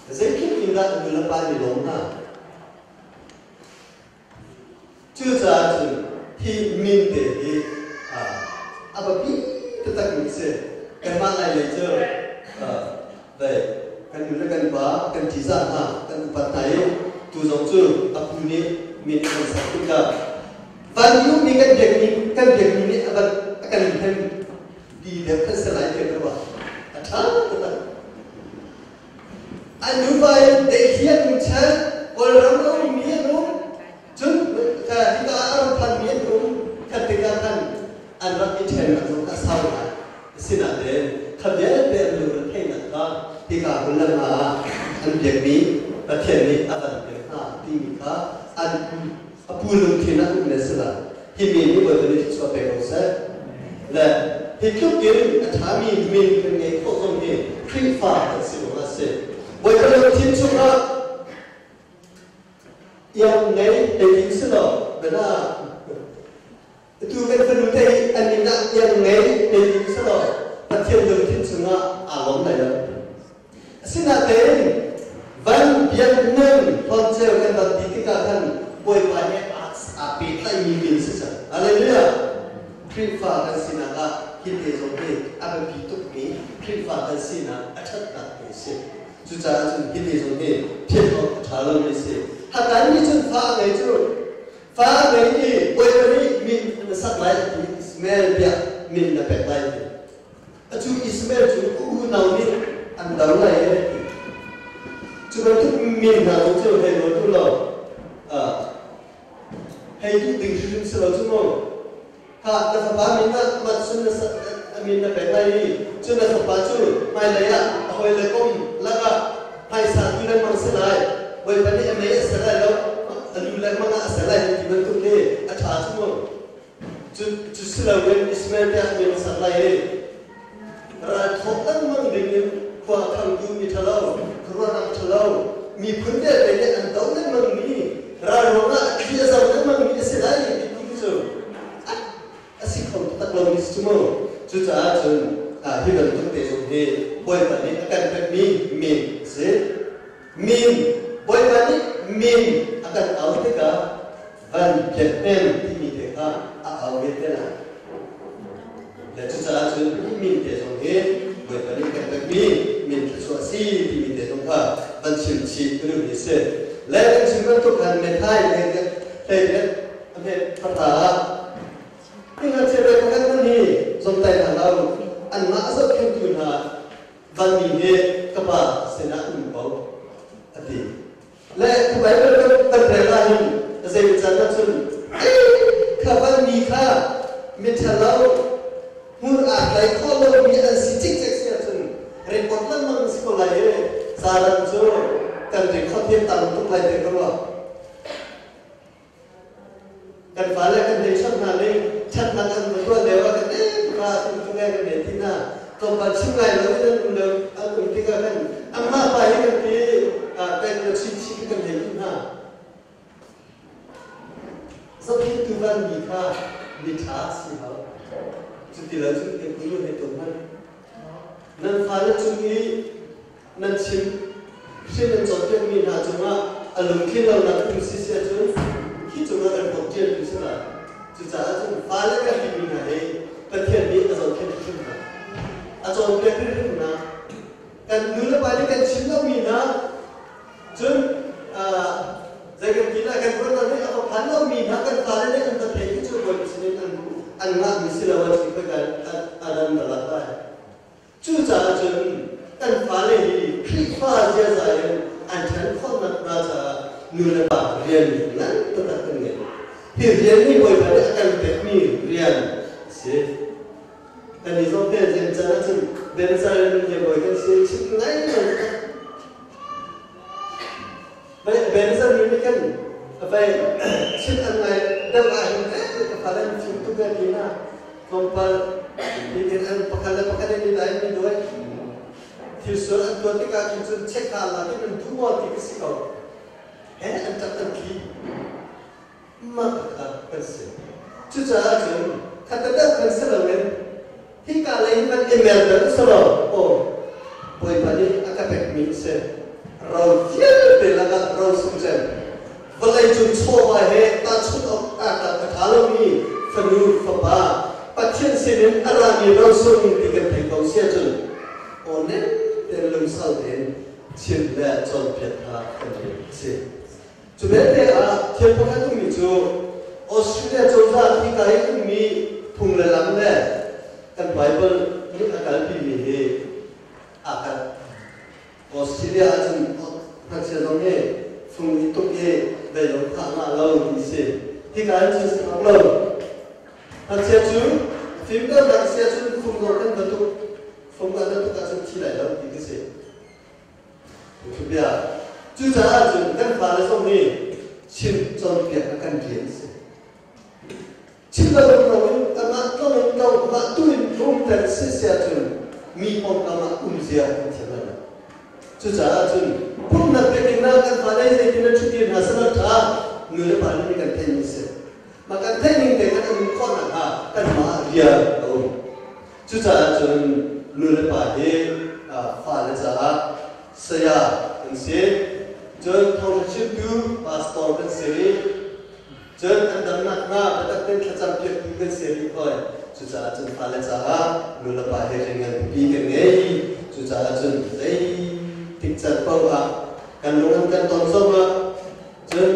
Speaker 8: zeitluk in dah nu le pa nih lawm hna. Cucaah cun hi min te hi a biapi taktakmi a si. Kanmah Lailei cu dei kan nu le kan pa kan ṭihzah hna, kan upat hna i tu zong cu a pu nih min a kan sak tikah van i ummi kan biakmi kan biakmi nih a van a kan hem ti deuh kan si lai tiah ka ruah. A ṭha taktak. An nuva in Delhi an um chan, Kawlram a ummi an um, cun hika ah a ram phanmi an um. Khat tikah khan an rak i ṭhennak zong a sau lai. Asinain kha vialte an lungre theihnak kha hika hmun le hma ah an biakmi Pathian nih a van pek hna timi kha an a pu lungthin ah um le si lai. Hi mi nih Bawipa nih thluachuah pe ko seh. Le hi tluk in a ṭhami min kan ngeih khawh zong hi Khrihfa kan si ruangah a si. Bawipa lungthin chungah iang ngei hei si law bana atu kan fanu te hi an inn ah iang ngei hei si law Pathian lungthin chungah aa lawm lai lo. Asinain van biaknem hlawn-ceu kan rak ti tikah khan Bawipa he aa pehtlaihmi min si cang. Hallelujah! Khrihfa kan sinak ah hi te zong hi a biapi tukmi Khrihfa kan sinak a ṭhatnak te a si. Cucaah cun hi te zong hi philh awk a ṭha lomi a si. Hakan nih cun fa a ngei cu fa a ngei i Bawipa nih min na sak lai ti Ismael tiah min na pek lai ti. Atu Ismael cu a unau nih an do lai i an ti. Cu bantuk min hna zong cu hei ruat u law hei duh ding hrimhrim si lo cu mu. Kha na fapa min ah mat sun na min na pek lai i cu na fapa cu hmailei ah a hawile kom lakah a si lai lo, a lu lengmang ah a si lai ti bantuk hi a ṭha cu mu. Cu cu si loin Ismael tiah min a sak lai i ral thawk lengmang ding in khua a khangtu mi ṭhalo, khuaruahnak ṭhalo, miphun vialte nih an do lengmang mi, ral ruangah a thli a zam lengmang mi a si lai ti tu cu a si kho taktak lomi si cu mu. Cucaah cun hi bantuk te zong hi Bawipa nih a kan pekmi min a si. Min, Bawipa nih min a kan au tikah van biaknem timi te kha a au ve te lai. Le cucaah cun hi min te zong hi Bawipa nih kan pekmi min thluachuah a si timi te zong kha van chim chih ka duhmi a si. Le kan chim bantuk khan methai le hlei a hmet pahra ah hi ngakchia le pakhat hmanh hi zomtai hna lo anmah a zohkhenhtu hna vanmi hi ka pa sinah um ko a ti. Le ka Bible kan kan rel ahhin zei can ah cun kha vanmi kha miṭhalo hmur aa tlai khawh lomi an si cikcek si ahcun record lengmang si ko lai i zaran cu kan record hi tam tuk lai te ka ruah. Kan fale kan hei chawnh hna ning ṭhatnak an va tuah lio ah kan ka tum tu ngai kan nei ti hna. Tlawmpal chim ngai lo in an um lio an um tikah khan anmah pa hi kan ti pek le chin chih kan hei ti hna. Zohkhenhtu vanmi kha miṭha si hau. Cuti lo cun kan kulu hei tuah hmanh. Nan fale cung i nan chim hrin an cawnpiakmi hna cungah a lungtlin lonak um si si ahcun hi cungah kan bawk ṭialmi si lai. Cucaah cun fale kan timi hna hi Pathian nih a zohkhenh hrimhrim hna. A cawnpiak hrimhrim hna. Kan nu le pa nih kan chim lomi hna cun zei kan ti lai kan ruahnak nih a va phan lomi hna kan fale nih an va thei ti cu Bawipa sinin an an ngahmi si lo ah khi kan an an va lak lai. Cucaah cun kan fale hi Khrihfa ziaza in an ṭhan khawh nakhnga caah nu le pa rian ngan taktak kan ngei. Hi rian hi Bawipa nih a kan pekmi rian a si. Kan i zong te zem can ahcun Bensal in bawi kan si chim ngai ngai taktak. Bensal nih khan vai chim an ngai deuh ahhin ka fale an fim tuk e ti na tlawmpal hitin an pakhat le pakhat in i mi duai thil sual an tuah tikah khin cun check hna la tin an duh maw ti ka si ko he an ṭap an thli mah kha kan si. Cucaah cun khat deuh khan si loin hika lei in van i mer deuh selaw aw Bawipa nih a ka pekmi a si. Ro vialte lakah ro sung cem vawlei cung chawva he tahchunh awk a a ṭha lomi fanu fapa Pathian sinin a rami rosung ti kan thei ko si ahcun aw nem tein lungsau tein chim le cawnpiak kha kan rian a si. Cu belte ah thil pakhat ummi cu Australia cozah hika i ummi phung le lam le kan Bible nih a kalpimi hi aa kalh. Australia ahcun ngakchia zong hi fung i tuk i beidong phah ngah lo ti si. Hika in cun si bak lo. Ngakchia cu fimternak si ahcun fung zong kan va tuk, fung kan va tuk ahcun thi lai lo ti ka si. Bia. Cucaah cun kan fale zong nih chim cawnpiak a kan rian a si. Chim lo loin amah tlong in ko amah tu in umter si si ahcun mi pawngkam ah umzia kan thiam lai lo. Cucaah cun pumnak biakinn ah kan fale zeitin an ṭhut hna sal ṭha nu le pa nih kan theihmi si. Mah kan theih ning te khan an um khawh nakhnga kanmah rian a um. Cucaah cun nu le pa hi fale caah saya kan si. Cun thawngṭha chimtu pastor kan si rih. Cun an dam nakhnga biatak tein thlacam piaktu kan si rih hoi. Cucaah cun fale caah nu le pa hi rian nganpipi kan ngei. Cucaah cun zeitik can paoh ah kan lung an kan ton zongah cun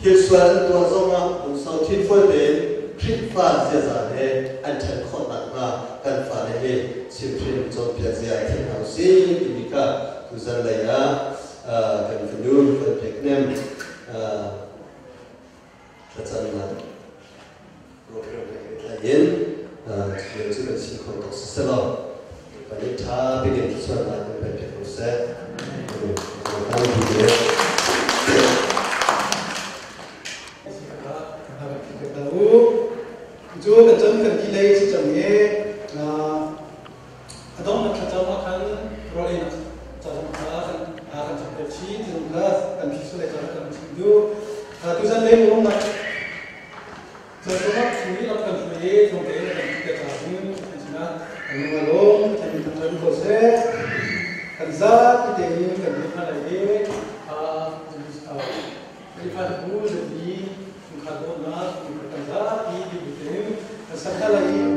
Speaker 8: thil sual an tuah zongah lungsau thinfual tein Khrihfa ziaza he an ṭhan khawh nakhnga kan fale hi chimhhrin cawnpiak zia thiam hna usih timi kha tuzan lei ah kan fanu kan peknem thlacamnak program he pehtlai in cu kan chim kho tuk si selaw kan i ṭha bik in thluachuahnak kan pek ko seh. Amen.
Speaker 3: Rawl einak ca zong kha kan kan cawkpiak chih ti zong kha kan phi sual lai ca kan chim duh. Tuzan lei lawmnak caan sungah chung i lam kan hruai i tlawm tein kan piak ca cun kan sinah kan lung a lawm kan min thangṭhat ko seh. Kan zapi tein kan dir hna lai i Khrihfabu zapi chungkhar dawtnak kan zapi ti tein kan sak hna lai i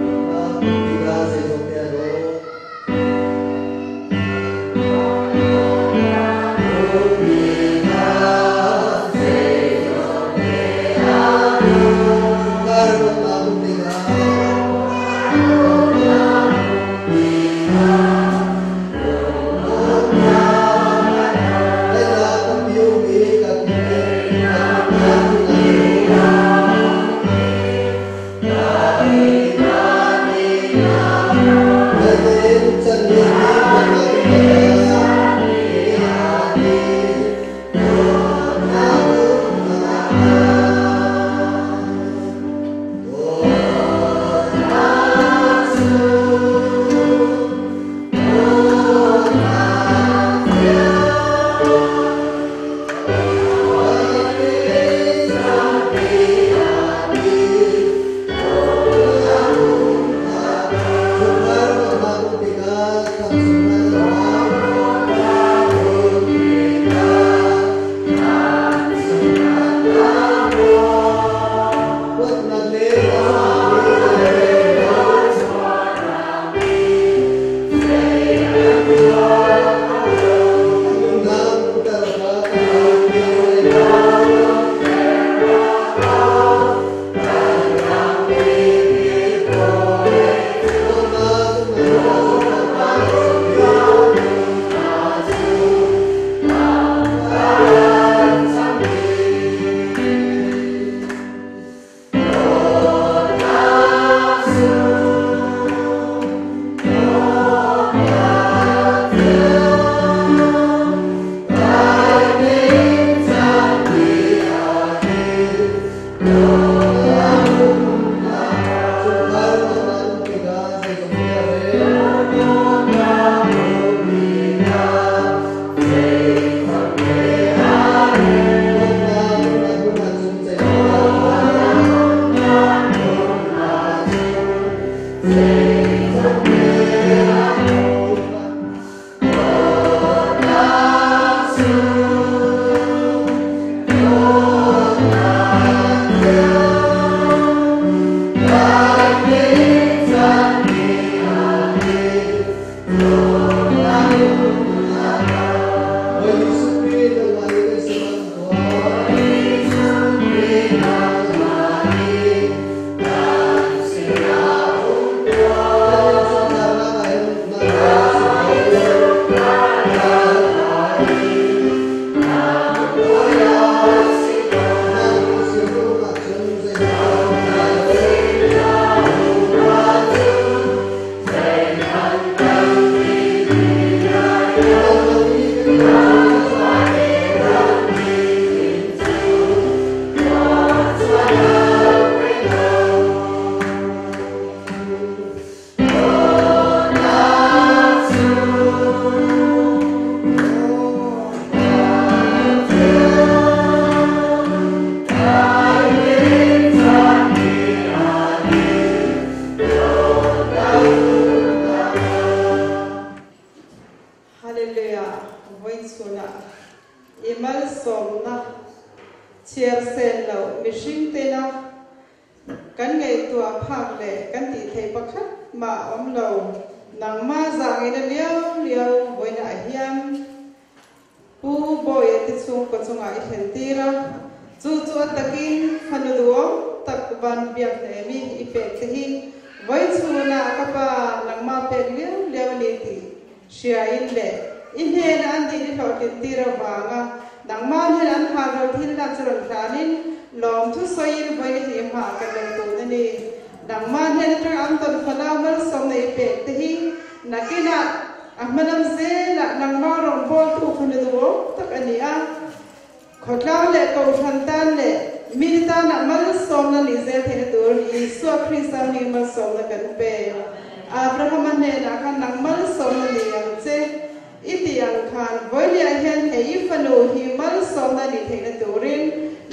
Speaker 9: Voinia hian hei fanu hi malsawmna ni theihna turin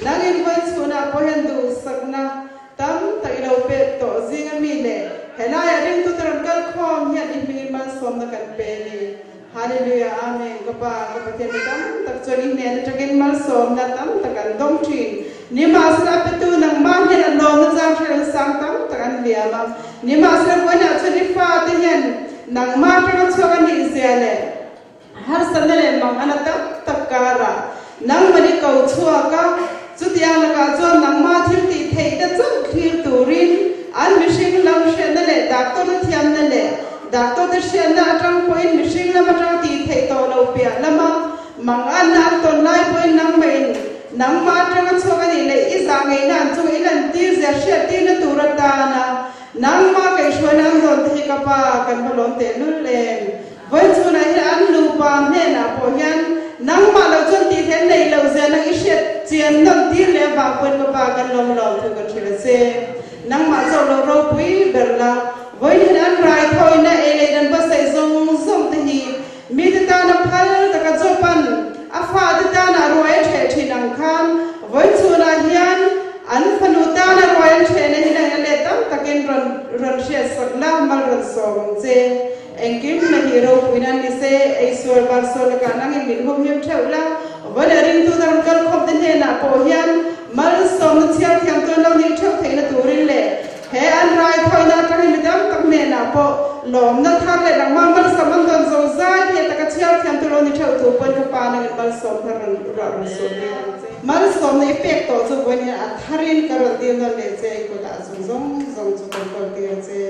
Speaker 9: nangin vawi chhunah pawh hian duhsakna tam tak i lo pek tawh zinga mi leh helaiah ringtute rawn kal khawm hian i hmingin malsawmna kan pe a ni. Hallelujah Amen ka pa ka Pathian mi tam tak chuan i hnen atangin malsawmna tam tak an dawng thin. Nimahsela a petu nangmah hian a lawmna chang hre lo sang tam tak an liam a. Nimahsela vawiinah chuan i fate hian nangmah atanga chhuak a nih zia leh harsatna leh manghana tam tak karah nangmah i ko chhuak a, chutiang lakah chuan nangmah thil tih theihna chauh thlir turin an mihring lam hriatna leh daktawrna thiamna leh daktawrte hriatna atang pawhin mihring lam atanga tih theih tawh lo piah lama manganna an tawn lai pawhin nangmahin nangmah atanga chhuak a nih leh i zah ngeihna an chunga i lantir zia hriattirna tur atana nangmah kaihhruaina an dawn te hi ka pa kan va lawm tehlul em. Vawi chhunah hian an nupa hnenah pawh hian nangmah lo chuan tih hlen nei lo zia nang i hriat chian nawn tir leh avang pawhin ka pa kan lawm lawm thu kan hrilh a che. Nangmah chauh lo ropui ber la, vawiin hian an rai thawina ei leh dan buatsaih zawng zawng te hi mite tana phal taka Job-a'n a fate tana ruai a ṭheh ṭhin ang khan vawi chhunah hian an fanu tana ruai an ṭhehna hi nangin a let tam takin rawn rawn hriatsak la, mal rawn sawm ang che. Engkim na hi ropuina ni se, ei sual bar sual lakah nangin min humhim theuh la, vawi leh ringtu dang kal khawp te hnenah pawh hian malsawmna chhiar thiam chuan lo nih theuh theihna turin leh he an rai thawina atangin mi tam tak hnenah pawh lawmna thar leh nangmah malsawm an dawn zo zai he taka chhiar thiam tu lo ni theuh tur pawhin ka pa nangin malsawm thar rawn ruah rawn sur ve ang che. Malsawmna i pek tawh chu vawiin hian a tharin ka rawn dil nawn leh che, i kutah chung zawng zawng chu kan kawl tir che.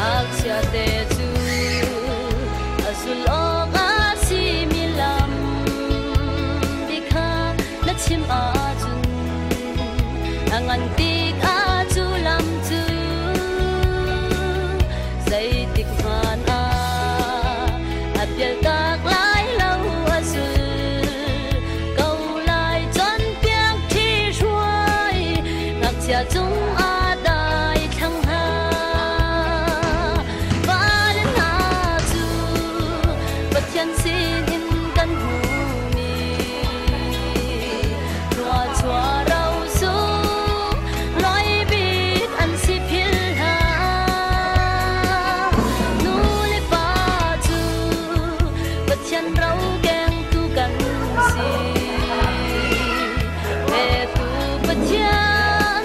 Speaker 1: Ngakchiate cu a zulh awk a simi lam bik kha na chim ahcun a ngan tikah cu lam cu zeitik hmanh ah a pialtak lai lo a zul ko lai cawnpiak ṭhihruai ngakchia cungah dai thlang hna. Fale hna cu Pathian sinin kan hmuhmi thluachuah ro sunglawi bik an si philh hlah. Nu le pa cu Pathian ro kengtu kan si. Petu Pathian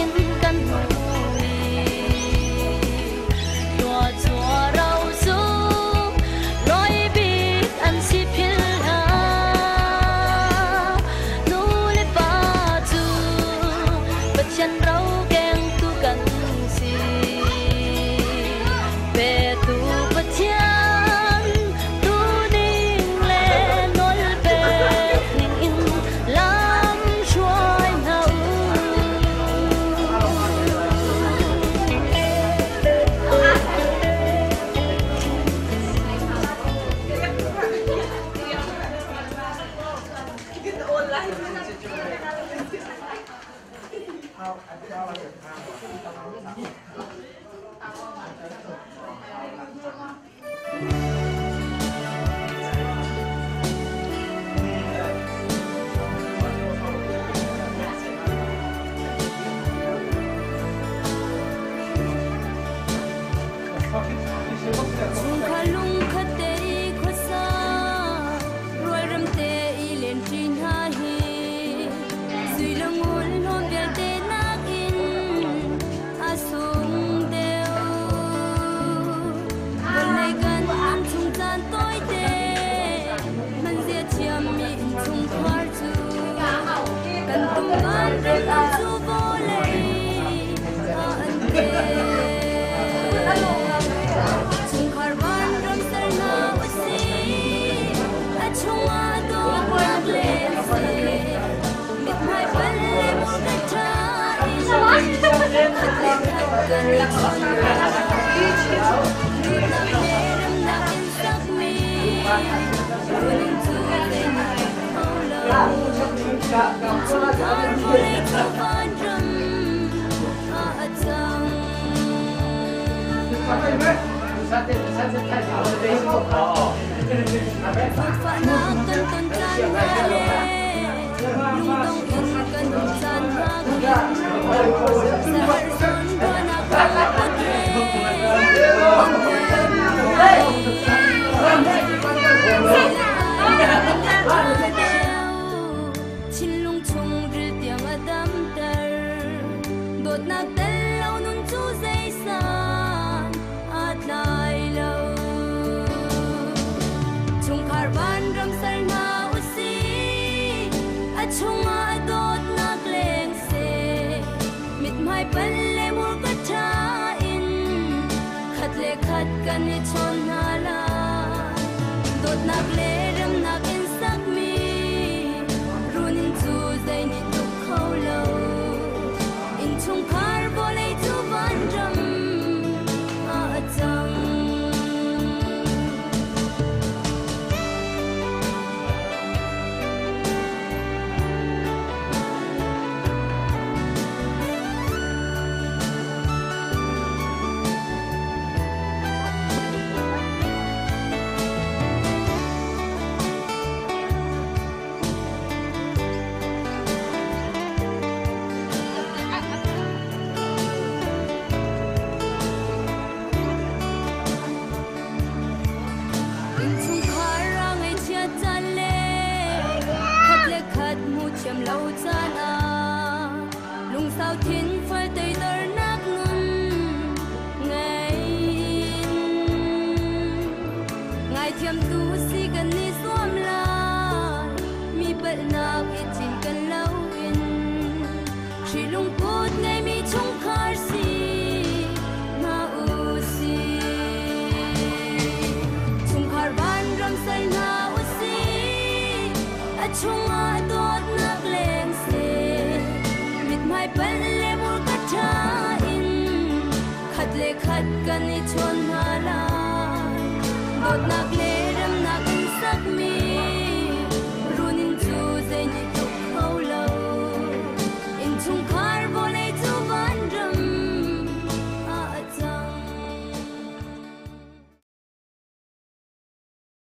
Speaker 1: in kan hmui tua chua rau su loi bik an si phil ha nu le pa chu Pathian rau keng tu kan si pe tu Pathian tu ning le nol pe ning in lam hruai na u. Chungkhar lungkhat te i khuasa rualrem te i len ṭi hna hi sui le ngun hlawm vialte nakin a sung deuh. Vawlei kan nun chung caan tawite hmanzia thiammi innchungkhar cu kan tum kan rem lo cu vawlei ah an te. Chungkhar vanram ser hna usih, a chungah dawtnak len seh. Mithmai pal le hmurka ṭha in khat le khat kan i chawn lai. Dawtnak le remnak in sakmi runinn cu zeinih a kho lo. Chungkhar vawlei cu vanram ah a cang. Zaangfahnak kan ton caan hna le lungdong in kan um caan hna khin saharh zawn ruahnak lungput he kan hnem lai. Zei le ai kan ṭha deuh, thinlung chungril tiang a damter. Dawtnak tel lo nun cu zeisan aa tlai lo. Chungkhar vanram ser hna usih, a chungah dawtnak leng seh. Mithmai pal le hmurka ṭha in khat le khat kan i chawn hna lai. Dawtnak le remnak in sakmi runinn cu zei nih tuk kho lo. Innchungkhar vawlei cu vanram ah a cang. Innchungkhar a ngaihchiat caan le khat le khat hmuhthiam lo caan ah lungsau thin fal teidornak nun ngei in ngaithiamtu si kan i zuam lai. Mi palhnak i cinken loin hri lungput ngeimi chungkhar si hna usih. Chungkhar vanram ser hna usih, a chungah dawtnak leng seh. Mithmai pal le hmurka ṭha in khat le khat kan i chawn hna lai. Dawtnak le